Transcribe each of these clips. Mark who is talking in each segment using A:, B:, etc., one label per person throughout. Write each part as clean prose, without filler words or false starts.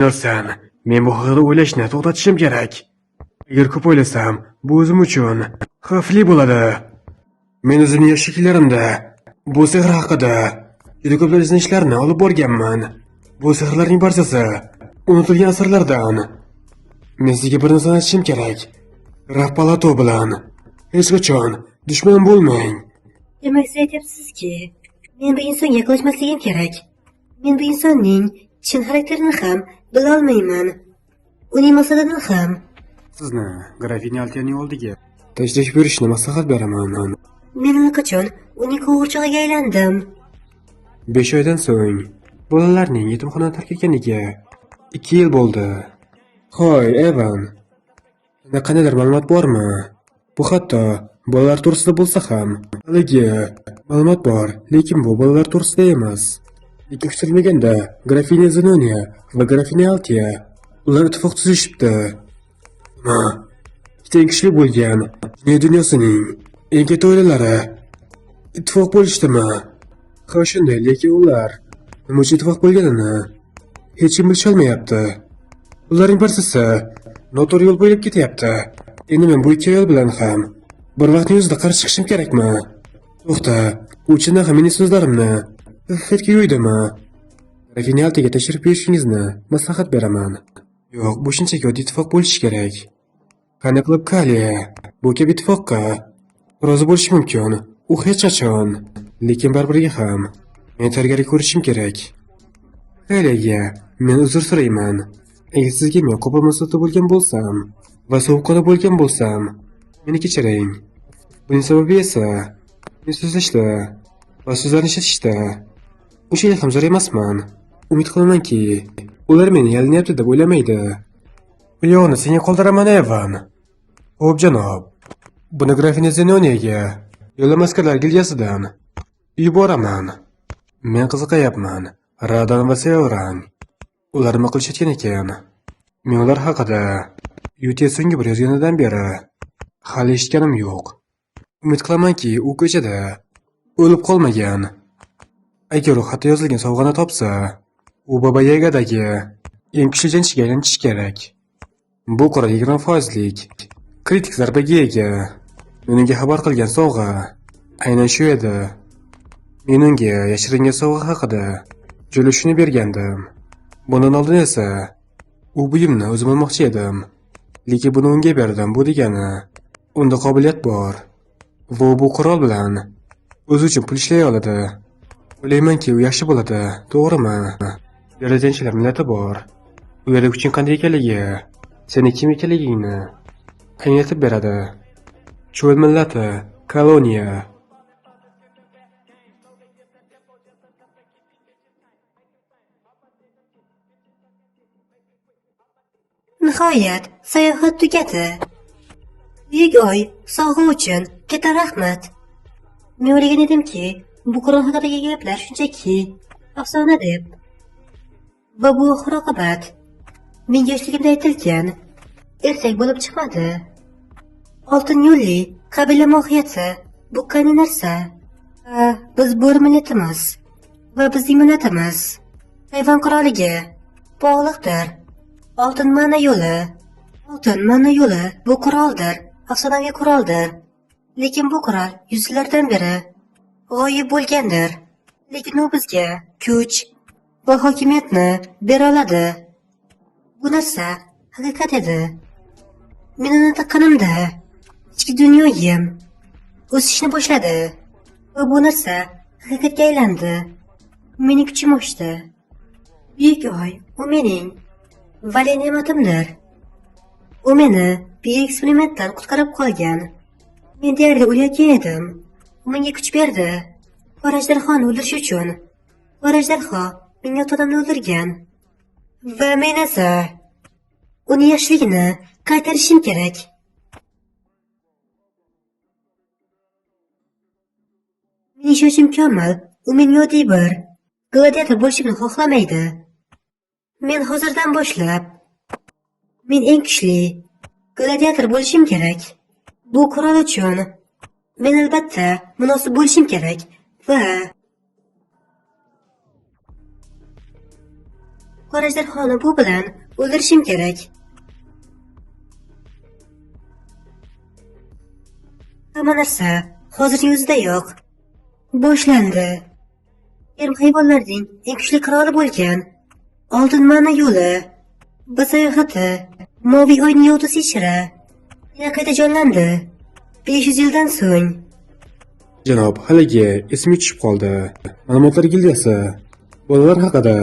A: Bilsan, men bu haqida o'ylashni to'xtatishim kerak. Agar ko'p o'ylasam, bu o'zim uchun xavfli bo'ladi. Men o'zimning yoshliklarimda bu sehr haqida juda ko'plab izlanishlarni olib borganman. Bu sehrlarning barchasi unutilgan asarlardan. Men sizga bir narsani aytishim kerak. Graf Palato bilan hech qachon dushman bo'lmang.
B: Demak, siz aytyapsizki, men bu insonga yaqinlashmasligim kerak. Men bu insonning chin xarakterini ham bila olmayman. Uning maqsadini ham.
A: Sizni grafinya Altiyaning oldiga tashrif buyurishni maslahat beraman.
B: Men allaqachon uning qo'g'irchog'iga aylandim.
A: 5 oydan so'ng bolalarning yetimxonani tark etganiga 2 yil bo'ldi. Hoy, Evan. Senda qandaydir ma'lumot bormi? Bu hatto bolalar to'g'risida bo'lsa ham, haligi ma'lumot bor, lekin bu bolalar to'g'risida emas. Lekin kutilmaganda grafinya Zenoniya va grafinya Altiya ular ittifoq tuzishibdi. Nima? Ikkita eng kuchli bo'lgan jinoiy dunyosining eng katta oilalari ittifoq bo'lishdimi? Ha, shunday, lekin ular nima uchun ittifoq bo'lganini hech kim bilisholmayapti. Ularning barchasi noto'g'ri yo'l bo'ylab ketyapti. Endi men bu ikki ayol bilan ham bir vaqtning o'zida qarshi chiqishim kerakmi? To'xta, u chindan ham mening so'zlarimni haqiqatga yo'ydimi? Grafinya Altiyaga tashrif buyurishingizni maslahat beraman. Yo'q, bu shunchaki oddiy ittifoq bo'lishi kerak. Qanday qilib Kaliya bu kabi ittifoqqa rozi bo'lishi mumkin? U hech qachon. Lekin baribirga ham men tayyorgarlik ko'rishim kerak. Kaliyaga men uzr so'rayman. Agar sizga men qo'pol munosabatda bo'lgan bo'lsam va sovuqqonli bo'lgan bo'lsam, meni kechiring. Buning sababi esa men so'zlashda va so'zlarni ishlatishda unchalik ham zo'r emasman. Umid qilamanki, ular meni yalinyapti deb o'ylamaydi. U yog'ini senga qoldiraman, Evan. Xo'p, janob. Buni grafinya Zenoniyaga yo'llama askarlar gildiyasidan yuboraman. Men qiziqayapman. Radan va Sevrang. Ular nima qilishayotgan ekan? Men ular haqida Yute so'nggi bir yozganidan beri hali eshitganim yo'q. Umid qilamanki, u ko'chada o'lib qolmagan. Agar u xatda yozilgan sovg'ani topsa, u Baba Yagadagi eng kuchli jangchiga aylanishi kerak. Bu qurol 20%lik kritik zarbaga ega. Men unga xabar qilgan sovg'a aynan shu edi. Men unga yashiringan sovg'a haqida joylashuvni bergandim. Bundan oldin esa u buyumni o'zim olmoqchi edim. Lekin buni unga berdim. Bu degani unda qobiliyat bor. Va u bu qurol bilan o'zi uchun pul ishlay oladi. O'ylaymanki, u yaxshi bo'ladi, to'g'rimi? U yerda jangchilar millati bor. U yerda kuching qanday ekanligi, seni kim ekanligingni anglatib beradi. Cho'l millati, koloniya.
B: Nihoyat, sayohat tugadi. Buyuk oy, sovg'a uchun katta rahmat. Men o'ylagan edimki, bu qurol haqidagi gaplar shunchaki afsona deb. Va bu oxir-oqibat menga yoshligimda aytilgan ertak bo'lib chiqmadi. Oltin yo'lli qabila mohiyati bu qanday narsa? Va biz bo'ri millatimiz va bizning millatimiz Tayvan qiroliga bog'liqdir. Oltin mana yo'li. Oltin mana yo'li bu quroldir, afsonaviy quroldir. Lekin bu qurol yuzlardan beri g'oyib bo'lgandir. Lekin u bizga kuch va hokimiyatni bera oladi. Bu narsa haqiqat edi. Men uni taqqanimda ichki dunyoyim o'sishni boshladi va bu narsa haqiqatga aylandi. Mening kuchim oshdi. Buyuk oy, u mening vali ne'matimdir. U meni buyuk eksperimentdan qutqarib qolgan. Men deyarli o'layotgan edim. U menga kuch berdi. Qora ajdarhoni o'ldirish uchun. Qora ajdarho menga ota-onamni o'ldirgan. Va men esa uni yaxshiligini qaytarishim kerak. Mening ishonchim komil, u menga oddiy bir gladiator bo'lishimni xohlamaydi. Men hozirdan boshlab men eng kuchli gladiator bo'lishim kerak. Bu qurol uchun men albatta munosib bo'lishim kerak va Qora ajdarhoni bu bilan o'ldirishim kerak. Hamma narsa hozirning o'zidayoq boshlandi. Ferma hayvonlarning eng kuchli qiroli bo'lgan Oltin mana yo'li, bu sayohati Moviy oyning yog'dusi ichra yana qayta jonlandi. 500 yildan so'ng.
A: Janob, haligi esimga tushib qoldi. Ma'lumotlar gildiyasi bolalar haqida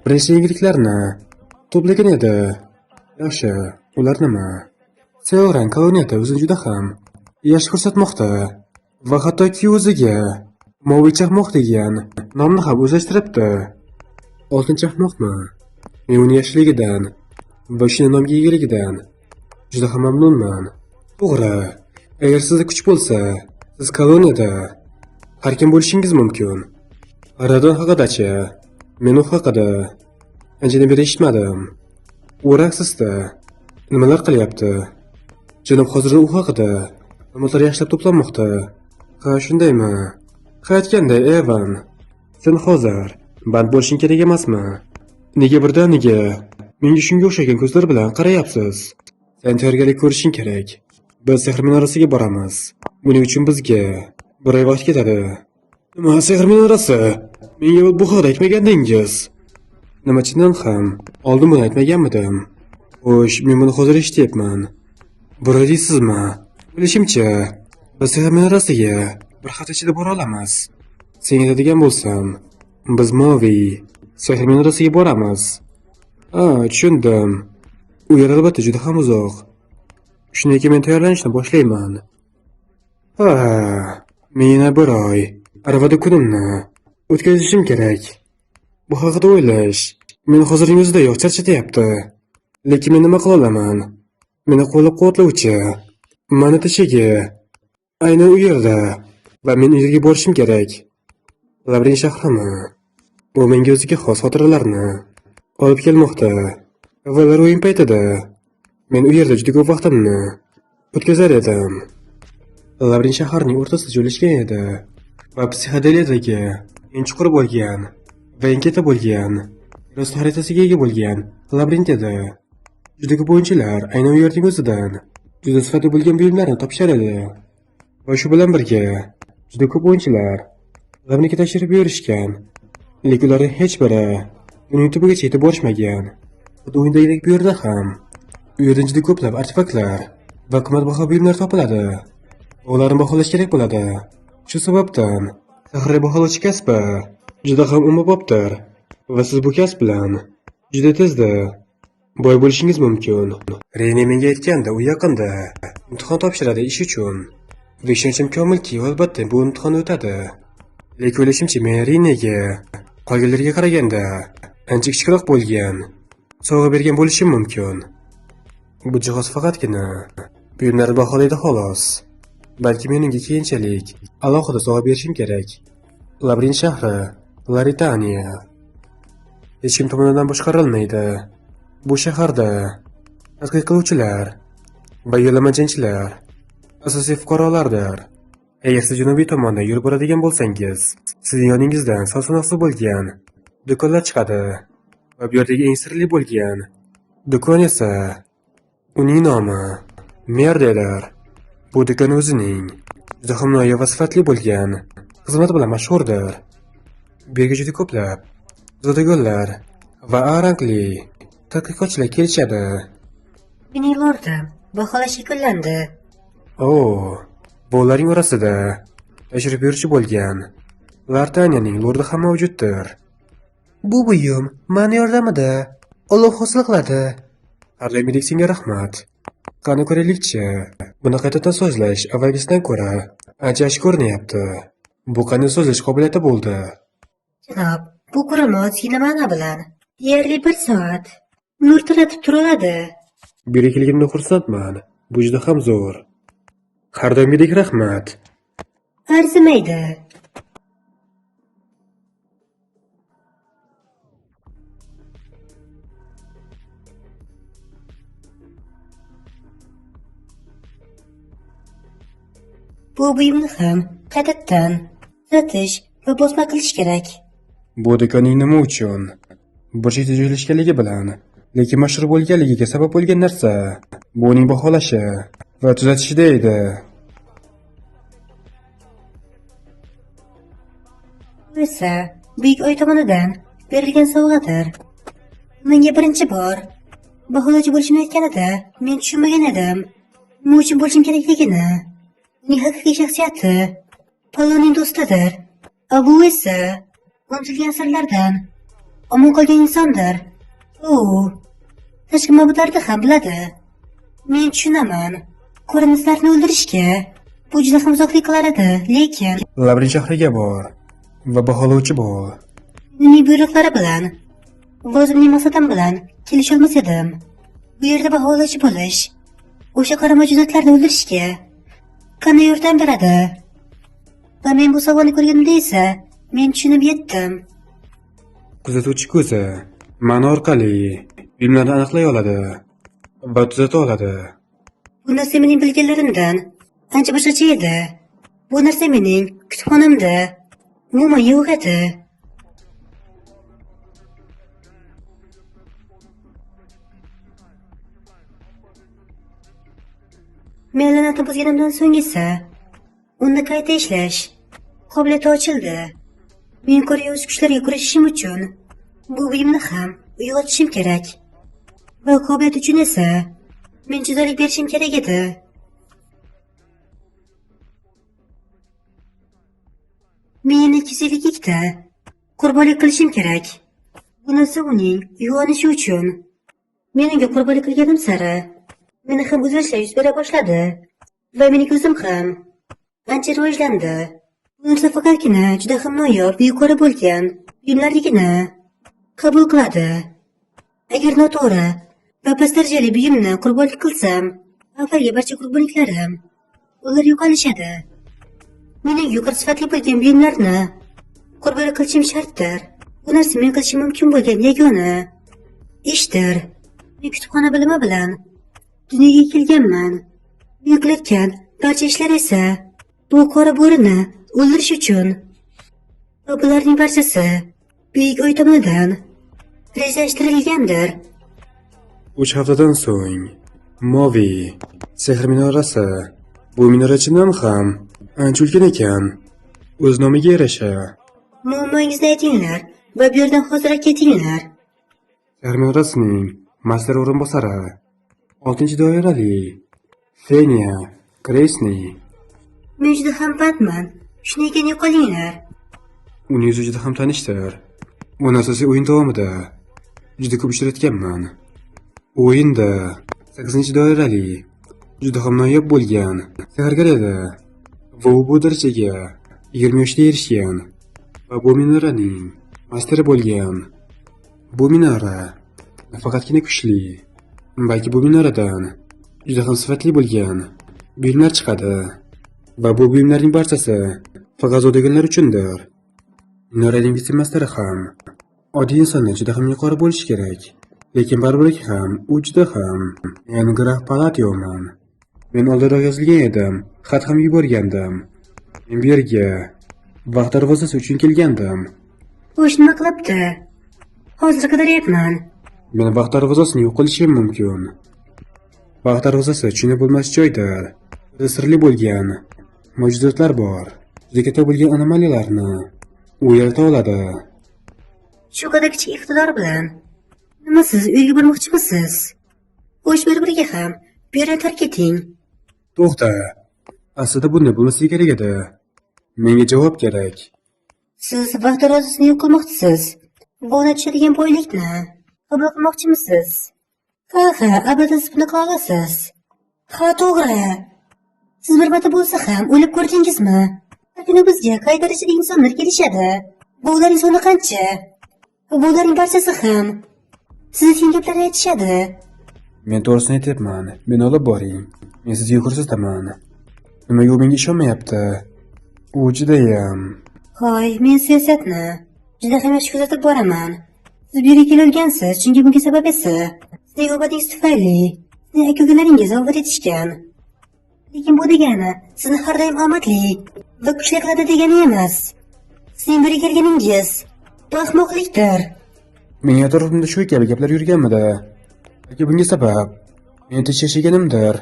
A: birinchi yangiliklarni to'plagan edi. Yaxshi, ular nima? Seoran koloniyada o'zini juda ham yaxshi ko'rsatmoqda va hattoki o'ziga Moviy chaqmoq degan nomni ham o'zlashtiribdi. Oltin chaqmoqmi? Men uni yaxshiligidan va shunday nomga egaligidan juda ham mamnunman. To'g'ri, agar sizda kuch bo'lsa, siz koloniyada har kim bo'lishingiz mumkin. Radon haqidachi? Men u haqida anchadan beri eshitmadim. U raqsisda nimalar qilyapti? Janob, hozirda u haqida ma'lumotlar yaxshilab to'planmoqda. Ha, shundaymi? Ha, aytganday, Evan, sen hozir band bo'lishing kerak emasmi? Nega birdaniga menga shunga o'xshagan ko'zlar bilan qarayapsiz? Sen tayyorgarlik ko'rishing kerak. Biz sehr minorasiga boramiz. Buning uchun bizga bir oy vaqt ketadi. Nima, sehr minorasi? Menga bu haqida aytmagandingiz. Nima, chindan ham oldin buni aytmaganmidim? Xo'sh, men buni hozir eshityapman. Bir oy deysizmi? Bilishimcha, biz sehr minorasiga bir hafta ichida bora olamiz. Sen aytadigan bo'lsam, biz Moviy sehr minorasiga boramiz. Ha, tushundim. U yer albatta juda ham uzoq. Shunday ekan, men tayyorlanishni boshlayman. Ha, men yana bir oy aravada kunimni o'tkazishim kerak. Bu haqida o'ylash meni hozirning o'zidayoq charchatyapti. Lekin men nima qila olaman? Meni qo'llab-quvvatlovchi mana teshigi aynan u yerda va men u yerga borishim kerak. Labrin shahrimi? U menga o'ziga xos xotiralarni olib kelmoqda. Avvallar o'yin paytida men u yerda juda ko'p vaqtimni o'tkazar edim. Labrin shaharning o'rtasida joylashgan edi va psixodeliyadagi eng chuqur bo'lgan va eng katta bo'lgan yerosti xaritasiga ega bo'lgan labirint edi. Juda ko'p o'yinchilar aynan u yerning o'zidan juda sifatli bo'lgan buyumlarni topishar edi. Va shu bilan birga juda ko'p o'yinchilar labirintga tashrif buyurishgan, lekin ularning hech biri uning tubigacha yetib borishmagan. Xuddi o'yindagidek bu yerda ham u yerdan juda ko'plab artefaktlar va qimmatbaho buyumlar topiladi. Va ularni baholash kerak bo'ladi. Shu sababdan sehrli baholovchi kasbi juda ham ommabopdir va siz bu kasb bilan juda tezda boy bo'lishingiz mumkin. Rene menga aytgandi, u yaqinda imtihon topshiradi ish uchun. Va ishonchim komilki, u albatta bu imtihonni o'tadi. Lekin o'ylashimcha, men Renega qolganlarga qaraganda ancha kichikroq bo'lgan sovg'a bergan bo'lishim mumkin. Bu jihoz faqatgina buyumlarni baholaydi xolos. Balki men unga keyinchalik alohida sovg'a berishim kerak. Labirint shahri, Laritaniya. Hech kim tomonidan boshqarilmaydi. Bu shaharda tadqiq qiluvchilar va yollanma jangchilar asosiy fuqarolardir. Agar siz janubiy tomonda yurib boradigan bo'lsangiz, sizning yoningizdan son sanoqsiz bo'lgan do'konlar chiqadi va bu yerdagi eng sirli bo'lgan do'kon esa uning nomi Merdeler. Bu do'kon o'zining juda ham noyob va sifatli bo'lgan xizmati bilan mashhurdir. Bu yerga juda ko'plab zodagonlar va A rangli tadqiqotchilar kelishadi.
B: Mening lordim, baholash yakunlandi.
A: O, bu ularning orasida tashrif buyuruvchi bo'lgan Lartaniyaning lordi ham mavjuddir.
B: Bu buyum mani yordamida olov hosil qiladi.
A: Har doimgidek senga rahmat. Qani ko'raylikchi, buni qaytadan sozlash avvalgisidan ko'ra ancha yaxshi ko'rinyapti. Bu qanday sozlash qobiliyati bo'ldi?
B: Janob, bu qurilma ozgina mana bilan deyarli bir soat nur taratib tura oladi.
A: Bu yerga kelganimdan xursandman. Bu juda ham zo'r. Har doimgidek rahmat.
B: Arzimaydi. Bu buyumni ham qaytadan tuzatish va bosma qilish kerak.
A: Bu do'konning nima uchun Burchakda joylashganligi bilan, lekin mashhur bo'lganligiga sabab bo'lgan narsa bu uning baholashi va tuzatishida edi.
B: Bu esa Buyuk Oy tomonidan berilgan sovg'adir. Menga birinchi bor baholovchi bo'lishimni aytganida men tushunmagan edim. Nima uchun bo'lishim kerakligini. Uning haqiqiy shaxsiyati Polonning do'stidir. A bu esa unutilgan asrlardan omon qolgan insondir. U tashqi ma'budlarni ham biladi. Men tushunaman. Ko'rinishlarni o'ldirishga bu juda ham uzoqlik qilar edi, lekin
A: Labirint shahriga bor va baholovchi bo'l.
B: uning buyruqlari bilan va o'zimning maqsadim bilan kelisholmas edim. Bu yerda baholovchi bo'lish o'sha qora mavjudotlarni o'ldirishga qanday yordam beradi? Va men bu savolni ko'rganimda esa men tushunib yetdim.
A: Kuzatuvchi ko'zi ma'no orqali buyumlarni aniqlay oladi va tuzata oladi.
B: Bu narsa mening bilganlarimdan ancha boshqacha edi. Bu narsa mening kutubxonamda umuman yo'q edi. Men la'natni buzganimdan so'ng esa unda qayta ishlash qobiliyati ochildi. Men ko'ra yovuz kuchlarga kurashishim uchun bu buyumni ham uyg'otishim kerak. Va qobiliyat uchun esa men jazalik berishim kerak edi. Men yana 252 ta qurbonlik qilishim kerak. Bu narsa uning uyg'onishi uchun. Men unga qurbonlik qilganim sari meni ham o'zgarishlar yuz bera boshladi va mening ko'zim ham ancha rivojlandi. Bu narsa faqatgina juda ham noyob va yuqori bo'lgan buyumlarnigina qabul qiladi. Agar noto'g'ri va past darajali buyumni qurbonlik qilsam, avvalgi barcha qurbonliklarim ular yo'qolishadi. Mening yuqori sifatli bo'lgan buyumlarni qurbonlik qilishim shartdir. Bu narsa men qilishim mumkin bo'lgan yagona ishdir. Men kutubxona bilimi bilan dunyoga kelganman. Men qilayotgan barcha ishlar esa bu qora bo'rini o'ldirish uchun. Va bularning barchasi Buyuk Oy tomonidan rejalashtirilgandir.
A: 3 haftadan so'ng Movi sehr minorasi bu minora chindan ham ancha ulkan ekan. O'z nomiga yarasha.
B: Muammongizni aytinglar va bu yerdan hoziroq ketinglar.
A: Sehr minorasining master o'rinbosari 6-doirali Fenia Kresni.
B: Men juda ham bandman. Shunday ekan yo'qolinglar.
A: Uning yuzi juda ham tanishdir. Uni asosiy o'yin davomida juda ko'p uchratganman. O'yinda 8-doirali juda ham noyob bo'lgan sehrgar edi va u bu darajaga 20 yoshda erishgan va bu minoraning masteri bo'lgan. Bu minora nafaqatgina kuchli, balki bu minoradan juda ham sifatli bo'lgan buyumlar chiqadi va bu buyumlarning barchasi faqat zodagonlar uchundir. Minoraning vitse-masteri ham oddiy insondan juda ham yuqori bo'lishi kerak. Lekin baribir ham u juda ham. Men graf Palatioman. Men oldinroq yozilgan edim, xat ham yuborgandim. Men bu yerga vaqt darvozasi uchun kelgandim.
B: Xo'sh, nima qilibdi? Hozir qidiryapman.
A: Men vaqt darvozasini yo'q qilishim mumkin. Vaqt darvozasi tushunib bo'lmas joydir. Juda sirli bo'lgan mavjudotlar bor. Juda katta bo'lgan anomaliyalarni u yarata oladi.
B: Shu qadar kichik iqtidor bilan. Nima siz uyga bormoqchimisiz? Xo'sh, bir-biriga ham bu yerni tark eting.
A: To'xta. Aslida bunday bo'lmasligi kerak edi. Menga javob kerak.
B: Siz vaqt darvozasini yo'q qilmoqchisiz. Va undan tushadigan boylikni qabul qilmoqchimisiz? Ha, ha, albatta siz buni qila olasiz. Ha, to'g'ri. Siz bir marta bo'lsa ham o'ylab ko'rdingizmi? Har kuni bizga qay darajada insonlar kelishadi? Va ularning soni qancha? Va ularning barchasi ham siz aytgan gaplarni aytishadi.
A: Men to'g'risini aytyapman. Meni olib boring. Men sizga ko'rsataman. Nimaga u menga ishonmayapti? U judayam.
B: Hoy, men siyosatni juda ham yaxshi kuzatib boraman. Siz bu yerga kelolgansiz, chunki bunga sabab esa sizning omadingiz tufayli sizning aka-ukalaringiz vafot etishgan. Lekin bu degani sizni har doim omadli va kuchli qiladi degani emas. Sizning bu yerga kelganingiz bu ahmoqlikdir.
A: Mening atrofimda shu kabi gaplar yurganmidi? Balki bunga sabab men tinch yashaganimdir.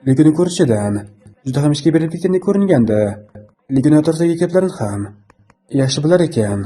A: Lekin u ko'rishidan juda ham ishga berilib ketgandek ko'ringandi. Lekin u atrofdagi gaplarni ham yaxshi bilar ekan.